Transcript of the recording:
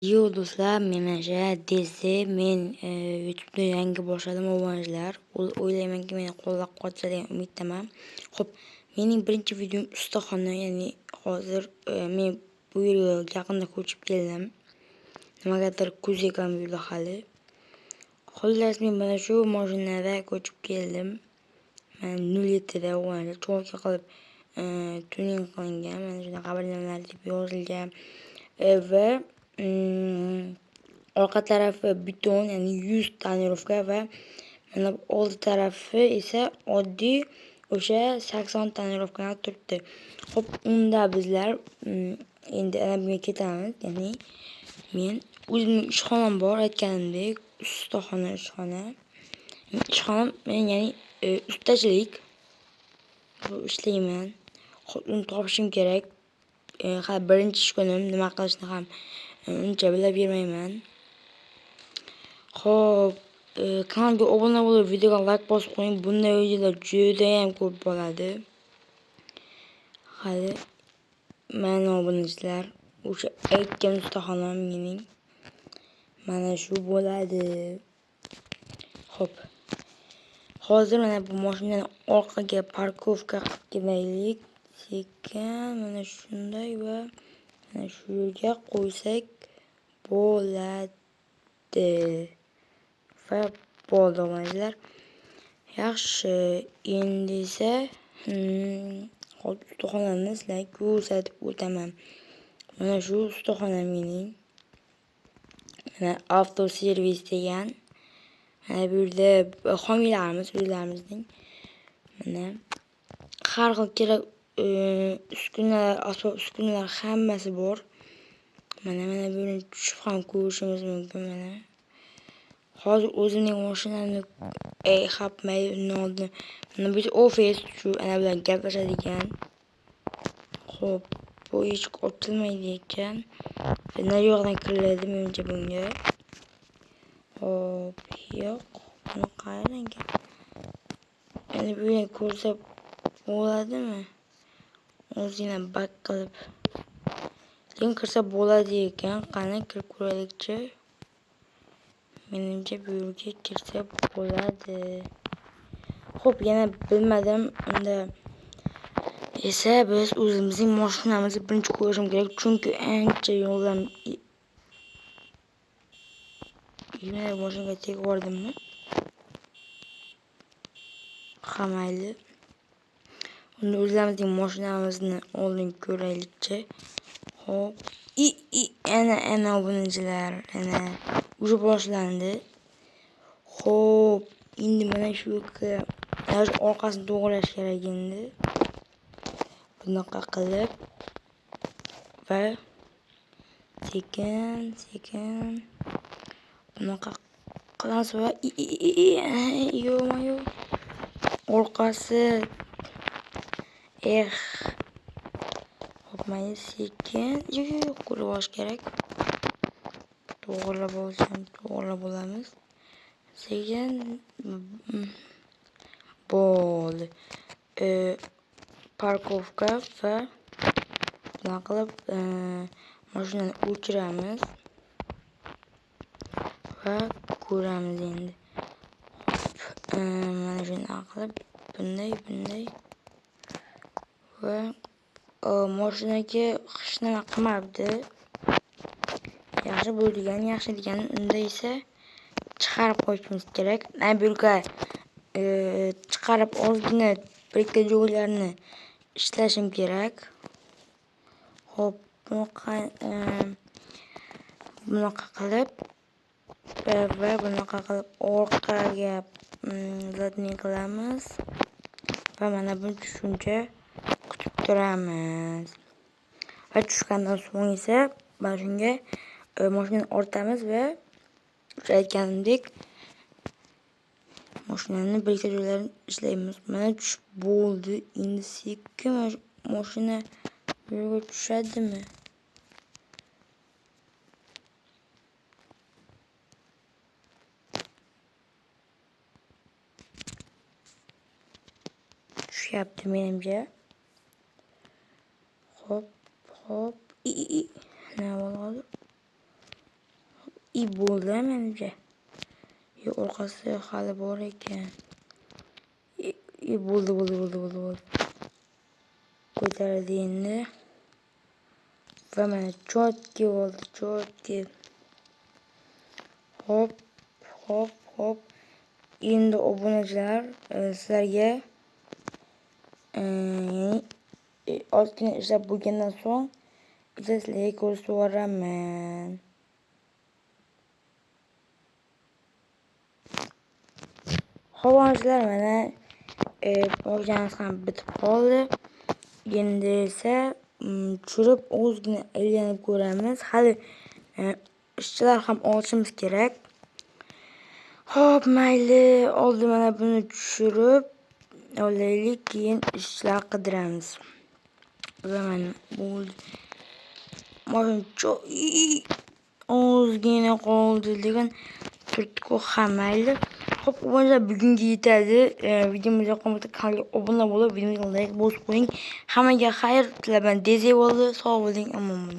Yo do'stlar, men DC, men YouTube'da yangi boshladim obunachilar. O'ylaymanki, meni qo'llab-quvvatlaysiz degan umiddaman. Xo'p, mening birinchi videom ustaxona, ya'ni hozir men bu yerga yaqinda ko'chib keldim. Nimagadir kuz ekan bu yerda hali. Xullas, men mana shu mashinada ko'chib keldim. Mana 07 da obunachilar cho'lka qilib tuning qilingan. Mana shunaqa bir nimalar deb yozilgan va orqa tarafi beton, ya'ni 100 tonirovka va mana bu oldi tarafi esa oddiy o'sha 80 tonirovkadan turibdi. Xo'p, unda bizlar endi ana bunga ketamiz. Ya'ni men o'zimning ishxonam bor, aytganimdek, ustaxona ishxona. Ishxonam men, ya'ni ustachilik ishlayman. Xo'p, uni topishim kerak. Hali birinchi ish kunim, nima qilishni ham uncha bilib bermayman. Xo'p, kanalga obuna bo'lib, videoga like bosib qo'ying. Bunday videolar juda ham ko'p bo'ladi. Hali mana obunachilar, o'sha aytgan ustaxonam mening mana shu bo'ladi. Xo'p. Hozir mana bu mashinani orqaga parkovka qilib kelaylik. Sekin mana shunday va mana shu yerga qo'ysak bo'ladi. Va bo'ldi obunachilar. Yaxshi, endi esa hozir ustaxonamni sizlarga ko'rsatib o'taman. Mana shu ustaxona mening. Mana avtoservis degan. Mana bu yerda homiylarimiz o'zlarimizning. Mana har xil kerak uskunalar, asbob uskunalar hammasi bor. Mana buni tushib ham ko'rishimiz mumkin mana. Hozir o'zimning mashinamni hop, mayli undan oldin mana bu ofis, shu ana bilan gaplashadigan. Xo'p, bu eshik ochilmaydi ekan. Naryoqdan kiriladi menimcha bunga. Xo'p, yo'q. Buni qayerdan endi bu yerdan ko'rsa bo'ladimi? O'zingdan bak qilib. Lekin kirsa bo'ladi ekan. Qani kirib ko'raylikchi. Menimcha bu yerga kirsa bo'ladi. Xo'p, yana bilmadim. Unda esa biz o'zimizning mashinamizni birinchi ko'rishim kerak, chunki ancha yo'ldan yine mashinaga tegib yubordimmi? Ha, mayli. Unda o'zlarimizning mashinamizni oldin ko'raylikchi. Xo'p, ana ana obunachilar, ana уже boshlandi. Xo'p, endi mana shu yerga orqasini to'g'rilash kerak endi. Bunaqa qilib va sekin sekin bunaqa qilamiz va yo'q, orqasi Xo'p, mayli sekin yo'q, ko'rib olish kerak. To'g'rilab olsam, to'g'rilab olamiz. Sekin bo'ldi. Parkovka va bunaqa qilib mashinani o'chiramiz va ko'ramiz endi. Mana shunaqa qilib bunday bunday va mashinaga hech nima qilmabdi. Yaxshi bu degani, yaxshi degani. Unda esa chiqarib qo'yishimiz kerak. Mana bu yerga chiqarib ozgina bir ikkita joylarni ishlashim kerak. Xo'p, bunaqa qilib va bunaqa qilib orqaga zadniy qilamiz va mana buni tushuncha kutib turamiz. Va tushgandan so'ng esa mana shunga mashinani ortamiz va o'sha aytganimdek mashinani bir ikkita joylarini ishlaymiz. Mana tushib bo'ldi. Endi sekin mashina bu yerga tushadimi? Tushyapti menimcha. Xo'p, xo'p. Nima bo'ldi hozir? I bo'ldi menimcha. Yo'q, orqasi hali bor ekan. I bo'ldi, bo'ldi, bo'ldi, bo'ldi, bo'ldi. Ko'taradi endi. Va mana чётко bo'ldi, чётко. Hop, hop, hop. Endi obunachilar, sizlarga ya'ni ozgina ishlab bo'lgandan so'ng sizlarga ko'rsatib yuboraman. Xo'p, obunachilar, mana mashinamiz ham bitib qoldi. Endi esa tushirib ozgina aylanib ko'ramiz. Hali ishchilar ham olishimiz kerak. Xo'p, mayli, oldin mana buni tushirib olaylik, keyin ishchilar qidiramiz. Va mana bo'ldi. Mashina ozgina qoldi, lekin turtku ham mayli. Xo'p, obunachilar, bugungi yetadi. Videomiz yoqqan bo'lsa kanalga obuna bo'lib, videomizga like bosib qo'ying. Hammaga xayr, sizlar bilan Dezi bo'ldi. Sog' bo'ling, omon bo'ling.